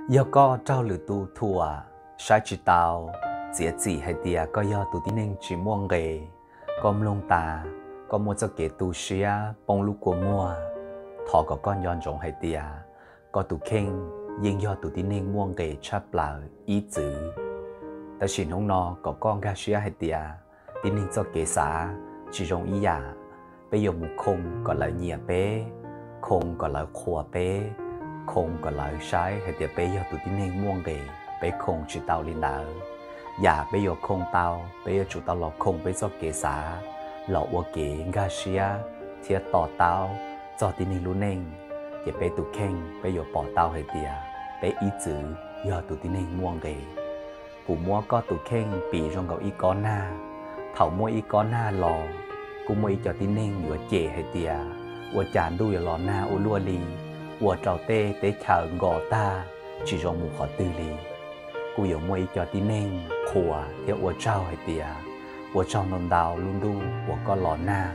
Yog koj raug lwm tus thuam, saib tsis taus, txiav txim hais tias koj yog tus tib neeg tsis muaj nqis, koj mloog tas, koj muaj txoj kev tu siab poob lub kua muag, thov kom koj nco ntsoov hais tias koj tus kheej yeej yog tus tib neeg muaj nqis tshaj plaws ib txwm. Tab sis hnub no kom koj nkag siab hais tias tib neeg txoj kev xav tsis zoo ib yam. Peb yuav mus khoo kom lawv nyiam peb, khoo kom lawv qhuas peb, khoo kom lawv saib hais tias peb yog tus tib neeg muaj nqis, peb khoo tsis tau li ntawd. Yam peb yuav khoo tau, peb yuav tsum tau los khoo peb txoj kev xav, los ua kev nkag siab thiab to taub txog tib neeg lub neej, ces peb tus kheej peb yuav pom tau hais tias peb ib txwm yog tus tib neeg muaj nqis. Kuv muab koj tus kheej piv zoo nkaus ib kob nag. Thaum muaj ib kob nag los, kuj muaj ib co tib neeg yuav cem hais tias ua cas ntuj yuav los nag ua luaj li, ua rau tej teb chaws nkos tag, tsis zoo mus qhov twg li. Kuj yuav muaj ib co tib neeg qhuas thiab ua tsaug hais tias ua tsaug ntau ntau lub ntuj uas koj los nag,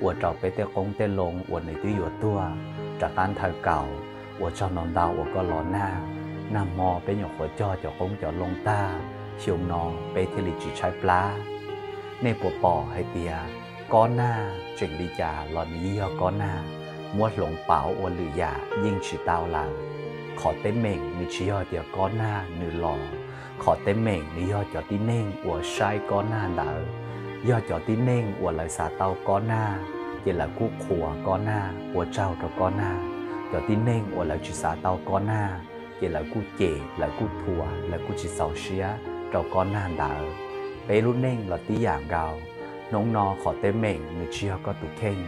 ua rau peb tej qoob tej loo uas nws twb yuav tuag rov qab nthawv kaus, ua tsaug ntau ntau uas koj los nag. Nag hmo peb nyuam qhuav cog cov qoob cov loo tag, xyoo no peb thiaj li tsis tshaib plab. Nej puas pom hais tias kob nag tseem li cas los nws yeej yog kob nag, muab hloov pauv ua lwm yam yeej tsis tau lawm. Qhov teeb meem nws tsis yog tias kob nag nws los, qhov teeb meem nws yog cov tib neeg uas saib kob nag ntawd. Yog cov tib neeg uas lawv xav tau kob nag, ces lawv kuj qhuas kob nag, ua tsaug rau kob nag. Cov tib neeg uas lawv tsis xav tau kob nag, ces lawv kuj cem, lawv kuj thuam, lawv kuj tsis txaus siab rau kob nag ntawd. Peb lub neej los tib yam nkaus, hnub no qhov teeb meem nws tsis yog koj tus kheej,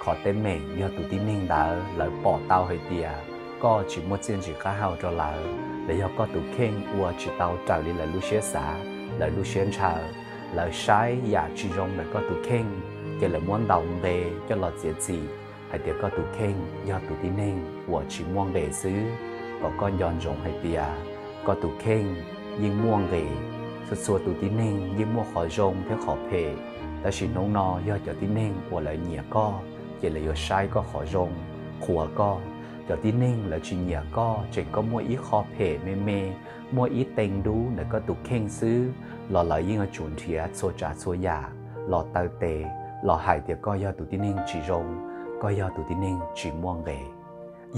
qhov teeb meem yog tus tib neeg ntawd lawv pom tau hais tias koj tsis muaj txiaj ntsim qab hau rau lawv, los yog koj tus kheej ua tsis tau raws li lawv lub siab xav, lawv lub siab ntshaw. Lawv saib yam tsis zoo ntawm koj tus kheej, ces lawv muab ntaus nqe coj los txiav txim hais tias koj tus kheej yog tus tib neeg uas tsis muaj nqis xwb. Kom koj nco ntsoov hais tias koj tus kheej yeej muaj nqis. Txhua txhua tus tib neeg yeej muaj qhov zoo thiab qhov phem, tab sis hnub no yog cov tib neeg uas lawv nyiam koj, ces lawv yuav saib koj qhov zoo, qhuas koj. Cov tib neeg lawv tsis nyiam koj, tseem koj muaj ib qho phem me me, muaj ib tee dub ntawm koj tus kheej xwb, los lawv yeej yuav tsum nrhiav txhua tsav txhua yam los taw tes, los hais tias koj yog tus tib neeg tsis zoo, koj yog tus tib neeg tsis muaj nqis.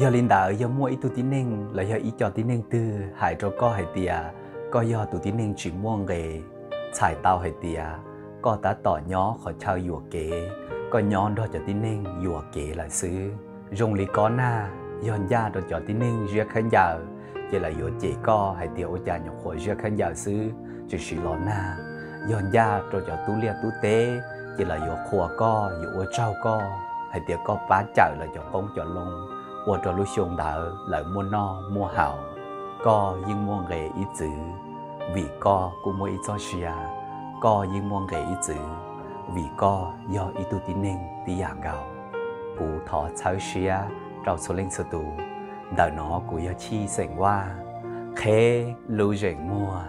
Yog li ntawd, yog muaj ib tug tib neeg los yog ib co tib neeg twg hais rau koj hais tias koj yog tus tib neeg tsis muaj nqis, txhais tau hais tias koj tab tom nyob qhov chaw yuam kev, koj nyob nrog cov tib neeg yuam kev lawm xwb. Zoo li kob nag, yog ncaj rau cov tib neeg ziab khaub ncaws, ces lawv yuav cem koj hais tias ua cas nyuam qhuav ziab khaub ncaws xwb tseem siv los nag. Yog ncaj rau cov tub liaj tub teb, ces lawv yuav qhuas koj, yuav ua tsaug koj hais tias koj pab cawm lawv cov qoob cov loo, ua rau lub xyoo ntawd lawv muaj noj muaj haus. Koj yeej muaj nqis ib txwm, vim koj kuj muaj ib txoj sia. Koj yeej muaj nqis ib txwm, vim koj yog ib tug tib neeg tib yam nkaus. Kuv thov txhawb siab rau txhua leej txhua tus. Ntawm no kuv yog Chij xeem Vaj, qheb lub zeem muag.